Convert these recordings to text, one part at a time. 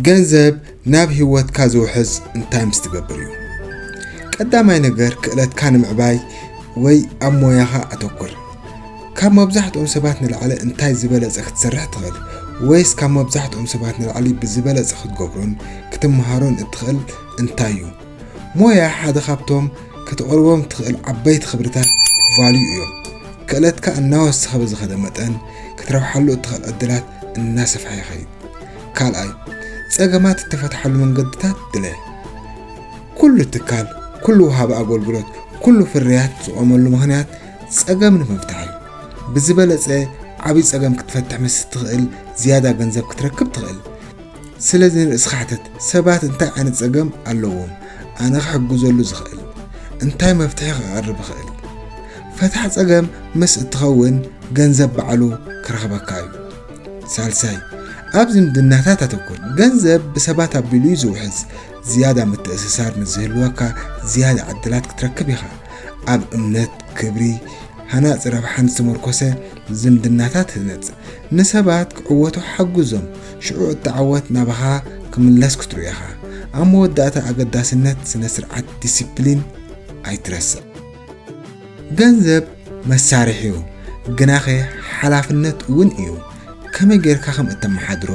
ገንዘብ ናብ ህይወትካ ዝውሕዝ እንታይ ምስ ትገብር እዩ? ቀዳማይ ነገር፣ ክእለትካ ንምዕባይ ወይ ኣብ ሞያኻ ኣተኩር። ካብ መብዛሕትኦም ሰባት ንላዕሊ እንታይ ዝበለጸ ክትሰርሕ ትኽእል? ወይስ ካብ መብዛሕትኦም ሰባት ንላዕሊ ብዝበለጸ ክትገብሮን ክትመሃሮን እትኽእል እንታይ እዩ? ሞያ ሓደ ካብቶም ክትቕርቦም ትኽእል ዓበይቲ ክብርታት፣ ቫልዩ፣ እዮም። ክእለትካ እናወሰኸ ብዝኸደ መጠን፣ ክትረብሓሉ እትኽእል ዕድላት እናሰፍሐ ይኸይድ። ካልኣይ፣ ጸገማት እትፈትሓሉ መንገድታት ድለ። ኩሉ ትካል፣ ኩሉ ወሃቢ ኣገልግሎት፣ ኩሉ ፍርያት ዝቖመሉ ምኽንያት ጸገም ንምፍታሕ እዩ። ብዝበለጸ ዓቢ ጸገም ክትፈትሕ ምስ እትኽእል፣ ዝያዳ ገንዘብ ክትረክብ ትኽእል። ስለዚ ንርእስኻ ሕተት፣ ሰባት እንታይ ዓይነት ጸገም ኣለዎም? ኣነ ክሕግዘሉ ዝኽእል? እንታይ መፍትሒ ከቕርብ እኽእል? ፈታሕ ጸገም ምስ እትኸውን፣ ገንዘብ ባዕሉ ክረኽበካ እዩ። ሳልሳይ፣ ኣብ ዝምድናታት ኣተኩር። ገንዘብ ብሰባት ኣቢሉ እዩ ዝውሕዝ። ዝያዳ ምትእስሳር ንዝህልወካ፣ ዝያዳ ዕድላት ክትረክብ ኢኻ። ኣብ እምነት፣ ክብሪ፣ ሃናጺ ረብሓን ዝተመርኮሰ ዝምድናታት ህነጽ። ንሰባት ክዕወቱ ሓግዞም፣ ሽዑ እቲ ዓወት ናባኻ ክምለስ ክትርኢ ኢኻ። ኣብ መወዳእታ፣ ኣገዳስነት ስነ ስርዓት፣ ዲሲፕሊን፣ ኣይትረስዕ። ገንዘብ መሳርሒ እዩ፣ ግናኸ ሓላፍነት እውን እዩ። ከመይ ጌርካ ከም እተመሓድሮ፣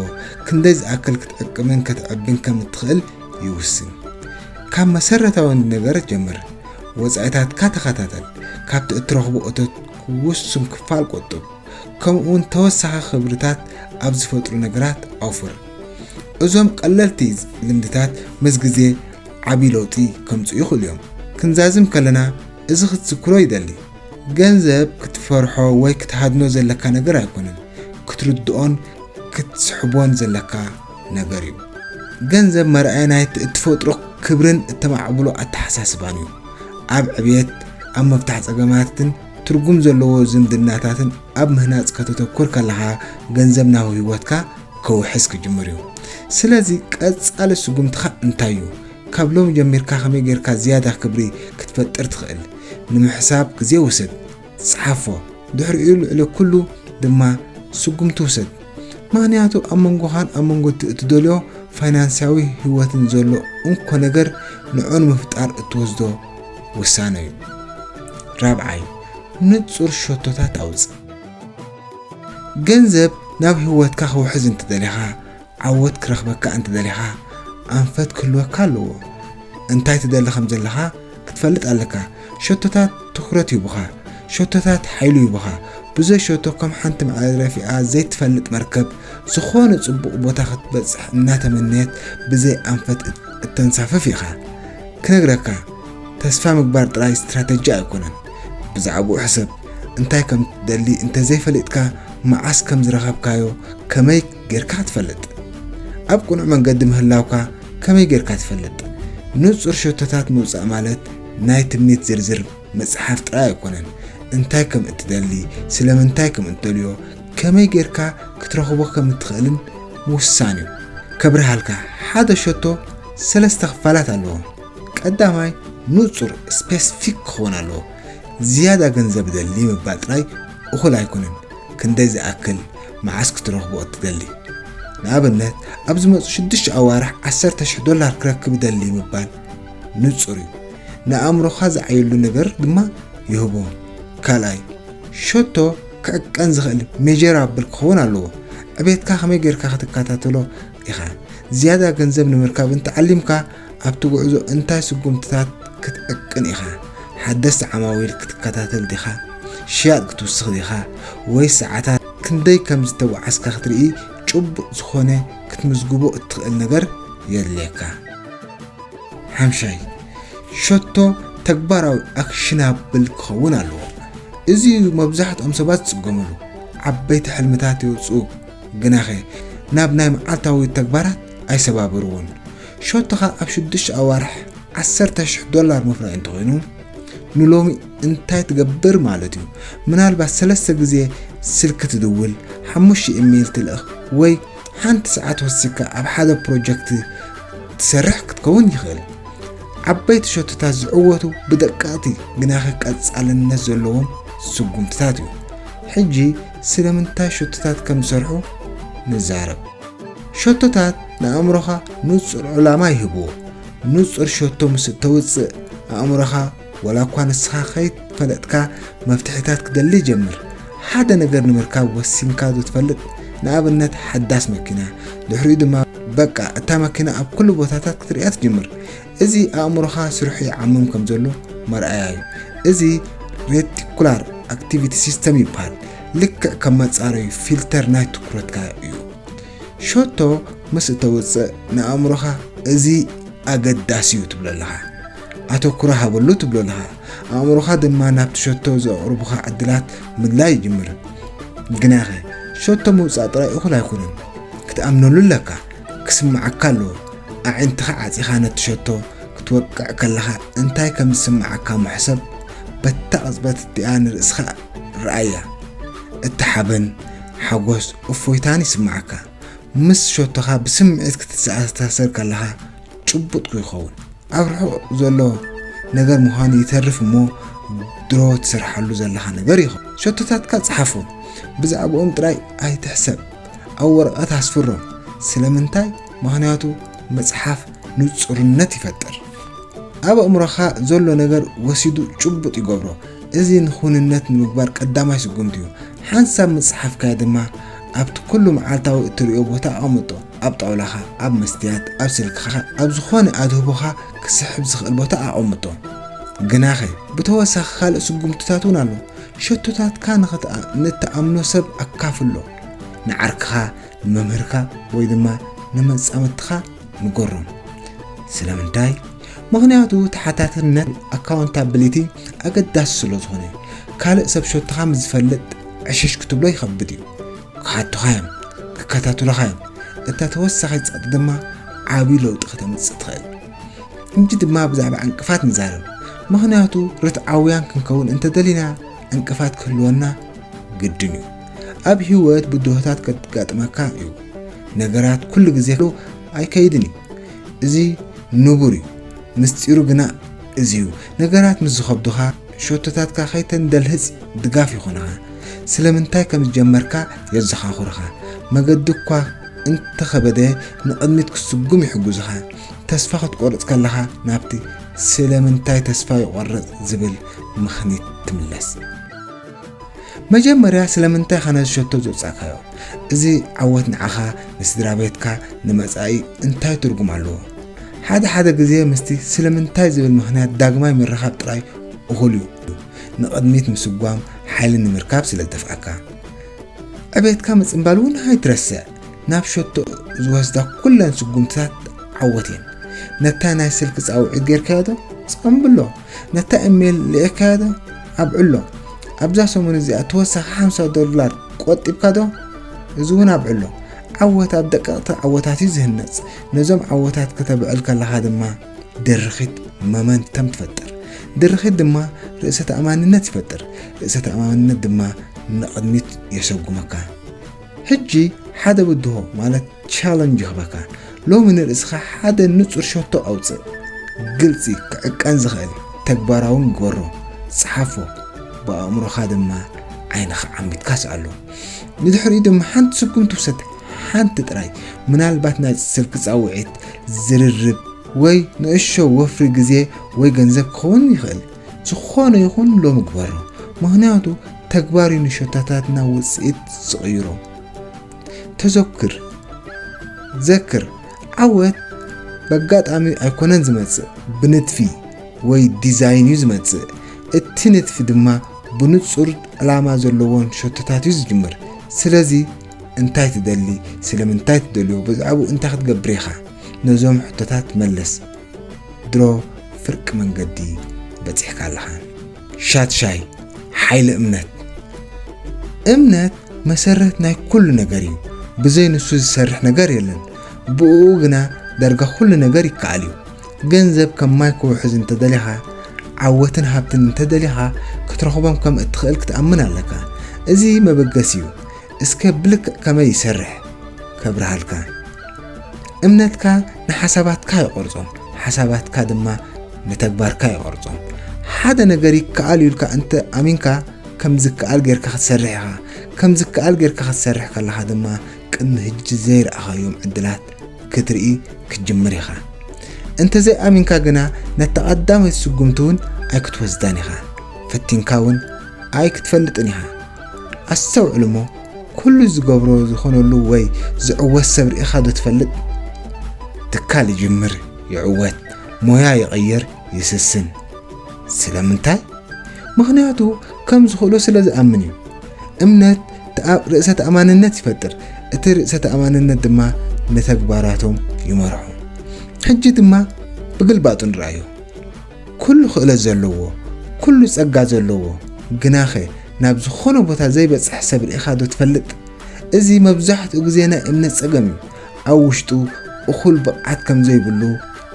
ክንደይ ዝኣክል ክትዕቅብን ከተዕብን ከም እትኽእል ይውስን። ካብ መሰረታዊ ነገር ጀምር። ወጻኢታትካ ተኸታተል። ካብቲ እትረኽቦ እቶት ውሱን ክፋል ቆጥብ። ከምኡውን ተወሳኺ ክብርታት ኣብ ዝፈጥሩ ነገራት ኣውፍር። እዞም ቀለልቲ ልምድታት ምስ ግዜ ዓቢ ለውጢ ከምጽኡ ይኽእሉ እዮም። ክንዛዝም ከለና፣ እዚ ክትዝክሮ ይደሊ። ገንዘብ ክትፈርሖ ወይ ክትሃድኖ ዘለካ ነገር ኣይኮነን። ክትርድኦን ክትስሕቦን ዘለካ ነገር እዩ። ገንዘብ መርኣያ ናይቲ እትፈጥሮ ክብርን እተማዕብሎ ኣተሓሳስባን እዩ። ኣብ ዕብየት፣ ኣብ ምፍታሕ ጸገማትን ትርጉም ዘለዎ ዝምድናታትን ኣብ ምህናጽ ከተተኩር ከለኻ፣ ገንዘብ ናብ ህይወትካ ከውሕስ ክጅምር እዩ። ስለዚ ቀጻሊ ስጉምትኻ እንታይ እዩ? ካብ ሎሚ ጀሚርካ ከመይ ጌርካ ዝያዳ ክብሪ ክትፈጥር ትኽእል? ንምሕሳብ ግዜ ውሰድ። ጸሓፎ። ድሕሪኡ ልዕሊ ኩሉ ድማ ስጉምቲ ውሰድ። ምኽንያቱ ኣብ መንጎኻን ኣብ መንጎ እቲ እትደልዮ ፋይናንሳዊ ህይወትን ዘሎ እንኮ ነገር ንዑ ንምፍጣር እትወስዶ ውሳነ እዩ። ራብዓይ፣ ንጹር ሸቶታት ኣውጽእ። ገንዘብ ናብ ህይወትካ ክውሕዝ እንተደሊኻ፣ ዓወት ክረኽበካ እንተደሊኻ፣ ኣንፈት ክህልወካ ኣለዎ። እንታይ ትደሊ ከም ዘለኻ ክትፈልጥ ኣለካ። ሸቶታት ትኹረት ይህቡኻ። ሸቶታት ሓይሉ ይህቡኻ። ብዘይ ሸቶ ከም ሓንቲ ማዕረፊኣ ዘይትፈልጥ መርከብ፣ ዝኾነ ጽቡቕ ቦታ ክትበጽሕ እናተመነየት ብዘይ ኣንፈት እተንሳፍፍ ኢኻ። ክነግረካ፣ ተስፋ ምግባር ጥራይ ስትራተጂ ኣይኮነን። ብዛዕባኡ ሕሰብ። እንታይ ከም ትደሊ እንተዘይፈሊጥካ፣ መዓስ ከም ዝረኸብካዮ ከመይ ጌርካ ክትፈልጥ? ኣብ ቅኑዕ መንገዲ ምህላውካ ከመይ ጌርካ ትፈልጥ? ንጹር ሸቶታት ምውጻእ ማለት ናይ ትምኒት ዝርዝር ምጽሓፍ ጥራይ ኣይኮነን። እንታይ ከም እትደሊ፣ ስለምንታይ ከም እትደልዮ፣ ከመይ ጌርካ ክትረኽቦ ከም እትኽእልን ምውሳን እዩ። ከብርሃልካ፣ ሓደ ሸቶ ሰለስተ ክፋላት ኣለዎ። ቀዳማይ፣ ንጹር፣ ስፔሲፊክ፣ ክኸውን ኣለዎ። ዝያዳ ገንዘብ እደሊ ምባል ጥራይ እኹል ኣይኮነን። ክንደይ ዝኣክል፣ መዓስ ክትረኽቦ እትደሊ? ንኣብነት፣ ኣብ ዝመጹ ሽዱሽተ ኣዋርሕ ዓሰርተ ሽሕ ዶላር ክረክብ እደሊ ምባል ንጹር እዩ። ንኣእምሮኻ ዝዓየሉ ነገር ድማ ይህቦ። ካልኣይ፣ ሸቶ ክዕቀን ዝኽእል፣ ሜጀራብል፣ ክኸውን ኣለዎ። ዕቤትካ ከመይ ጌርካ ክትከታተሎ ኢኻ? ዝያዳ ገንዘብ ንምርካብ እንተዓሊምካ፣ ኣብቲ ጉዕዞ እንታይ ስጉምትታት ክትዕቅን ኢኻ? ሓደስቲ ዓማዊል ክትከታተል ዲኻ? ሽያጥ ክትውስኽ ዲኻ? ወይስ ሰዓታት ክንደይ ከም ዝተጓዓዝካ ክትርኢ ጭቡጥ ዝኾነ ክትምዝግቦ እትኽእል ነገር የድልየካ? ሓምሻይ፣ ሸቶ ተግባራዊ፣ ኣክሽናብል፣ ክኸውን ኣለዎ። እዚ እዩ መብዛሕትኦም ሰባት ዝጽገሙሉ። ዓበይቲ ሕልምታት የውጽኡ፣ ግናኸ ናብ ናይ መዓልታዊ ተግባራት ኣይሰባብርዎን። ሸቶኻ ኣብ ሽዱሽተ ኣዋርሕ ዓሰርተ ሽሕ ዶላር ምፍራይ እንተኾይኑ፣ ንሎሚ እንታይ ትገብር ማለት እዩ? ምናልባት ሰለስተ ግዜ ስልኪ ትድውል፣ ሓሙሽተ ኢሜይል ትልእኽ፣ ወይ ሓንቲ ሰዓት ወሲድካ ኣብ ሓደ ፕሮጀክት ትሰርሕ ክትከውን ይኽእል። ዓበይቲ ሸቶታት ዝዕወቱ ብደቀቕቲ ግናኸ ቀጻልነት ዘለዎም ስጉምትታት እዩ። ሕጂ ስለምንታይ ሸቶታት ከም ዝሰርሑ ንዛረብ። ሸቶታት ንኣእምሮኻ ንጹር ዕላማ ይህብዎ። ንጹር ሸቶ ምስ እተውጽእ፣ ኣእምሮኻ፣ ዋላ እኳ ንስኻ ከይፈለጥካ፣ መፍትሒታት ክደሊ ይጀምር። ሓደ ነገር ንምርካብ ወሲንካ ዶ ትፈልጥ? ንኣብነት፣ ሓዳስ መኪና። ድሕሪኡ ድማ፣ በቃ፣ እታ መኪና ኣብ ኩሉ ቦታታት ክትርእያ ትጅምር። እዚ ኣእምሮኻ ስርሑ ይዓምም ከም ዘሎ መርኣያ እዩ። እዚ ሬቲኩላር ኣክቲቪቲ ሲስተም ይበሃል። ልክዕ ከም መጻረዩ ፊልተር ናይ ትኩረትካ እዩ። ሸቶ ምስ እተውጽእ ንኣእምሮኻ፣ "እዚ ኣገዳሲ እዩ" ትብሎ ኣለኻ። "ኣተኩሮ ሃበሉ" ትብሎ ኣለኻ። ኣእምሮኻ ድማ ናብቲ ሸቶ ዘቕርቡኻ ዕድላት ምድላይ ይጅምር። ግናኸ፣ ሸቶ ምውጻእ ጥራይ እኹል ኣይኮነን። ክትኣምነሉ ኣለካ። ክስምዓካ ኣለዎ። ኣዒንትኻ ዓጺኻ ነቲ ሸቶ ክትወቅዕ ከለኻ እንታይ ከም ዝስምዓካ ምሕሰብ። በታ ቅጽበት እቲኣ ንርእስኻ ረኣያ። እቲ ሓበን፣ ሓጎስ፣ እፎይታን ይስምዓካ። ምስ ሸቶኻ ብስምዒት ክትተኣሳሰር ከለኻ ጭቡጥ ይኸውን። ኣብ ርሑቕ ዘሎ ነገር ምዃኑ ይተርፍ እሞ ድሮ ትሰርሓሉ ዘለኻ ነገር ይኸውን። ሸቶታትካ ጸሓፎም። ብዛዕባኦም ጥራይ ኣይትሕሰብ። ኣብ ወረቐት ኣስፍሮም። ስለምንታይ? ምኽንያቱ ምጽሓፍ ንጹርነት ይፈጥር። ኣብ ኣእምሮኻ ዘሎ ነገር ወሲዱ ጭቡጥ ይገብሮ። እዚ ንክውንነት ንምግባር ቀዳማይ ስጉምቲ እዩ። ሓንሳብ ምጽሓፍካዮ ድማ ኣብቲ ኩሉ መዓልታዊ እትርእዮ ቦታ ኣቐምጦ። ኣብ ጣውላኻ፣ ኣብ መስትያት፣ ኣብ ስልክኻ፣ ኣብ ዝኾነ ኣድህቦኻ ክስሕብ ዝኽእል ቦታ ኣቐምጦ። ግናኸ፣ ብተወሳኺ ካልእ ስጉምትታት እውን ኣሎ። ሸቶታትካ ንኽትኣ-፣ ንትኣምኖ ሰብ ኣካፍሎ። ንዓርክኻ፣ ንመምህርካ ወይ ድማ ንመጻምድትኻ ንገሮም። ስለምንታይ? ምኽንያቱ ተሓታትነት፣ ኣካውንታብሊቲ፣ ኣገዳሲ ስለ ዝኾነ እዩ። ካልእ ሰብ ሸቶኻ ምስ ዝፈልጥ ዕሽሽ ክትብሎ ይኸብድ እዩ። ክሓቱኻ እዮም፣ ክከታተሉኻ እዮም። እታ ተወሳኺት ጸቕጢ ድማ ዓቢ ለውጢ ከተምጽእ ትኽእል። ሕጂ ድማ ብዛዕባ ዕንቅፋት ንዛረብ። ምኽንያቱ ርትዓውያን ክንከውን እንተደሊና ዕንቅፋት ክህልወና ግድን እዩ። ኣብ ህይወት ብድሆታት ከጋጥመካ እዩ። ነገራት ኩሉ ግዜ ኣይከይድን እዩ። እዚ ንቡር እዩ። ምስጢሩ ግና እዚ እዩ። ነገራት ምስ ዝኸብዱኻ ሸቶታትካ ከይተንደልህጽ ድጋፍ ይኾንኻ። ስለምንታይ ከም ዝጀመርካ የዘኻኽሩኻ። መገዲ እኳ እንተኸበደ ንቕድሚት ክትስጉም ይሕግዙኻ። ተስፋ ክትቆርጽ ከለኻ ናብቲ "ስለምንታይ ተስፋ ይቆርጽ?" ዝብል ምኽኒት ትምለስ። መጀመርያ ስለምንታይ ኢኻ ነዚ ሸቶ ዘውጻእካዮ? እዚ ዓወት ንዓኻ፣ ንስድራ ቤትካ፣ ንመጻኢ እንታይ ትርጉም ኣለዎ? ሓደ ሓደ ግዜ ምስቲ ስለምንታይ ዝብል ምኽንያት ዳግማይ ምርኻብ ጥራይ እኹል እዩ። ንቕድሚት ምስጓም ሓይሊ ንምርካብ ስለ ዝደፍኣካ። ዕቤትካ ምጽንባል እውን ኣይትረስዕ። ናብ ሸቶ ዝወስዳ ኩለን ስጉምትታት ዓወት እየን። ነታ ናይ ስልኪ ጻውዒት ጌርካዮ ዶ? ጸንብሎ። ነታ ኢሜል ልኢኽካዮ ዶ? ኣብዕሎ። ኣብዛ ሰሙን እዚኣ ተወሳኺ ሓምሳ ዶላር ቆጢብካ ዶ? እዚ እውን ኣብዕሎ። ዓወት ኣብ ደቀቕቲ ዓወታት እዩ ዝህነጽ። ነዞም ዓወታት ከተብዕል ከለኻ ድማ ድርኺት መመንተም ትፈጥር። ድርኺት ድማ ርእሰ ተኣማንነት ይፈጥር። ርእሰ ተኣማንነት ድማ ንቕድሚት የሰጉመካ። ሕጂ ሓደ ብድሆ ማለት ቻለንጅ ይህበካ። ሎሚ ንርእስኻ ሓደ ንጹር ሸቶ ኣውጽእ። ግልጺ፣ ክዕቀን ዝኽእል፣ ተግባራውን ግበሮ። ጸሓፎ፣ ብኣእምሮኻ ድማ ዓይንኻ ዓሚትካ ስኣሎ። ንድሕሪኡ ድማ ሓንቲ ስጉምቲ ውሰድ፣ ሓንቲ ጥራይ። ምናልባት ናይ ስልኪ ጻውዒት፣ ዝርርብ፣ ወይ ንእሽቶ ወፍሪ ግዜ ወይ ገንዘብ ክኸውን ይኽእል። ዝኾነ ይኹን ሎሚ ግበሮ፣ ምኽንያቱ ተግባር እዩ ንሸቶታትና ውጽኢት ዝቕይሮ። ተዘክር፣ ዘክር፣ ዓወት በጋጣሚ ኣይኮነን ዝመጽእ፣ ብንድፊ ወይ ዲዛይን እዩ ዝመጽእ። እቲ ንድፊ ድማ ብንጹር ዕላማ ዘለዎን ሸቶታት እዩ ዝጅምር። ስለዚ እንታይ ትደሊ? ስለምንታይ ትደልዮ? ብዛዕባኡ እንታይ ክትገብር ኢኻ? ነዞም ሕቶታት መልስ። ድሮ ፍርቂ መንገዲ በጺሕካ ኣለኻ። ሻትሻይ፣ ሓይሊ እምነት። እምነት መሰረት ናይ ኩሉ ነገር እዩ። ብዘይ ንሱ ዝሰርሕ ነገር የለን። ብእኡ ግና ዳርጋ ኩሉ ነገር ይከኣል እዩ። ገንዘብ ከም ማይ ክውሕዝ እንተደሊኻ፣ ዓወትን ሃብትን እንተደሊኻ፣ ክትረኽቦም ከም እትኽእል ክትኣምን ኣለካ። እዚ መበገሲ እዩ። እስከ ብልክዕ ከመይ ይሰርሕ ከብርሃልካ። እምነትካ ንሓሳባትካ ይቐርጾም፣ ሓሳባትካ ድማ ንተግባርካ ይቐርጾም። ሓደ ነገር ይከኣል እዩ ኢልካ እንተ ኣሚንካ፣ ከም ዝከኣል ጌርካ ክትሰርሕ ኢኻ። ከም ዝከኣል ጌርካ ክትሰርሕ ከለኻ ድማ፣ እም ህጂ ዘይረኣኻዮም ዕድላት ክትርኢ ክትጅምር ኢኻ። እንተዘይኣሚንካ ግና ነታ ቀዳመይቲ ስጉምቲ እውን ኣይክትወስዳን ኢኻ። ፈቲንካ እውን ኣይክትፈልጥን ኢኻ። ኣስተውዕል እሞ፣ ኩሉ ዝገብሮ ዝኾነሉ ወይ ዝዕወት ሰብ ርኢኻ ዶ ትፈልጥ? ትካል ይጅምር፣ ይዕወት፣ ሞያ ይቕይር፣ ይስስን። ስለምንታይ? ምኽንያቱ ከም ዝኽእሎ ስለ ዝኣምን እዩ። እምነት ተኣ-፣ ርእሰ ተኣማንነት ይፈጥር። እቲ ርእሰ ተኣማንነት ድማ ንተግባራቶም ይመርሖም። ሕጂ ድማ ብግልባጡ ንርኣዮ። ኩሉ ክእለት ዘለዎ፣ ኩሉ ጸጋ ዘለዎ፣ ግናኸ ናብ ዝኾነ ቦታ ዘይበጽሕ ሰብ ርኢኻ ዶ ትፈልጥ? እዚ መብዛሕትኡ ግዜ ናይ እምነት ጸገም እዩ። ኣብ ውሽጡ እኹል ብቕዓት ከም ዘይብሉ፣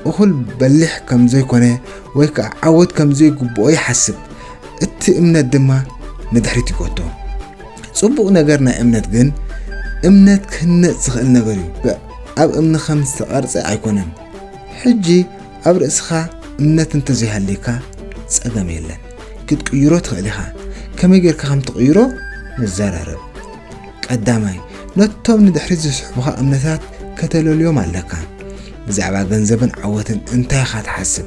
እኹል በሊሕ ከም ዘይኮነ፣ ወይ ከኣ ዓወት ከም ዘይግብኦ ይሓስብ። እቲ እምነት ድማ ንድሕሪት ይጎቶ። ጽቡቕ ነገር ናይ እምነት ግን፣ እምነት ክህነጽ ዝኽእል ነገር እዩ። ብ-፣ ኣብ እምኒ ከም ዝተቐርጸ ኣይኮነን። ሕጂ ኣብ ርእስኻ እምነት እንተዘይሃልይካ ጸገም የለን። ክትቅይሮ ትኽእል ኢኻ። ከመይ ጌርካ ከም ትቕይሮ ንዘራረብ። ቀዳማይ፣ ነቶም ንድሕሪት ዝስሕቡኻ እምነታት ከተለልዮም ኣለካ። ብዛዕባ ገንዘብን ዓወትን እንታይ ኢኻ ትሓስብ?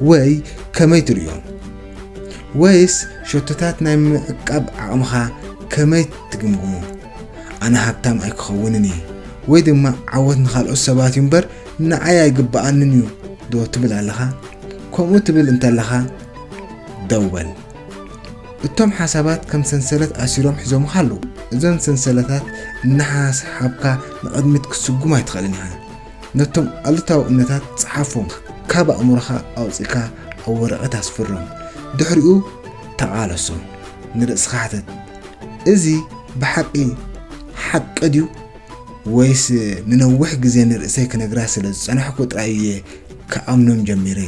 ወይ ከመይ ትርእዮም? ወይስ ሸቶታት ናይ ምዕቃብ ዓቕምኻ ከመይ ትግምግሞ? ኣነ ሃብታም ኣይክኸውንን እየ፣ ወይ ድማ ዓወት ንኻልኦት ሰባት እዩ እምበር ንዓይ ኣይግብኣንን እዩ ዶ ትብል ኣለኻ? ከምኡ ትብል እንተለኻ ደው በል። እቶም ሓሳባት ከም ሰንሰለት ኣሲሮም ሒዞምኻ ኣለዉ። እዞም ሰንሰለታት እናሓስሓብካ ንቕድሚት ክትስጉም ኣይትኽእልን ኢኻ። ነቶም ኣሉታዊ እምነታት ጸሓፎም፣ ካብ ኣእምሮኻ ኣውጺእካ ኣብ ወረቐት ኣስፍሮም። ድሕሪኡ ተቓለሶም። ንርእስኻ ሕተት፣ እዚ ብሓቂ ሓቂ ድዩ? ወይስ ንነዊሕ ግዜ ንርእሰይ ክነግራ ስለ ዝጸናሕኩ ጥራይ እየ ክኣምኖም ጀሚረ?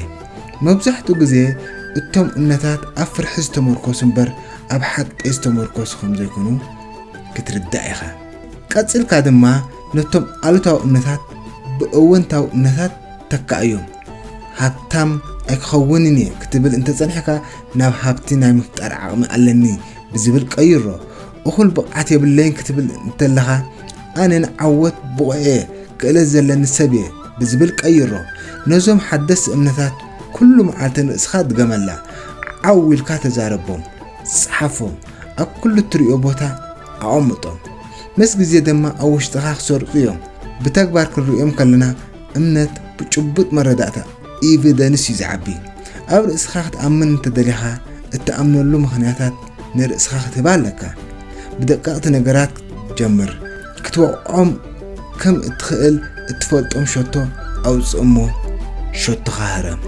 መብዛሕትኡ ግዜ እቶም እምነታት ኣብ ፍርሒ ዝተመርኮሱ እምበር ኣብ ሓቂ ዝተመርኮሱ ከም ዘይኮኑ ክትርዳእ ኢኻ። ቀጺልካ ድማ ነቶም ኣሉታዊ እምነታት ብእወንታዊ እምነታት ተካእዮም። ሃብታም ኣይክኸውንን እየ ክትብል እንተጸኒሕካ ናብ ሃብቲ ናይ ምፍጣር ዓቕሚ ኣለኒ ብዝብል ቀይሮ። እኹል ብቕዓት የብለይን ክትብል እንተለኻ ኣነ ንዓወት ብቑዕ እየ፣ ክእለት ዘለኒ ሰብ እየ ብዝብል ቀይሮ። ነዞም ሓደስቲ እምነታት ኩሉ መዓልቲ ንርእስኻ ድገመላ። ዓው ኢልካ ተዛረቦም፣ ጸሓፎም፣ ኣብ ኩሉ እትርእዮ ቦታ ኣቐምጦም። ምስ ግዜ ድማ ኣብ ውሽጥኻ ክሰርጹ እዮም። ብተግባር ክንርእዮም ከለና እምነት ብጭቡጥ መረዳእታ ኤቪደንስ እዩ ዝዓቢ። ኣብ ርእስኻ ክትኣምን እንተደሊኻ እትኣምነሉ ምኽንያታት ንርእስኻ ክትህባ ኣለካ። ብደቀቕቲ ነገራት ጀምር። ክትወቕዖም ከም እትኽእል እትፈልጦም ሸቶ ኣውጽእ እሞ ሸቶኻ ህረም።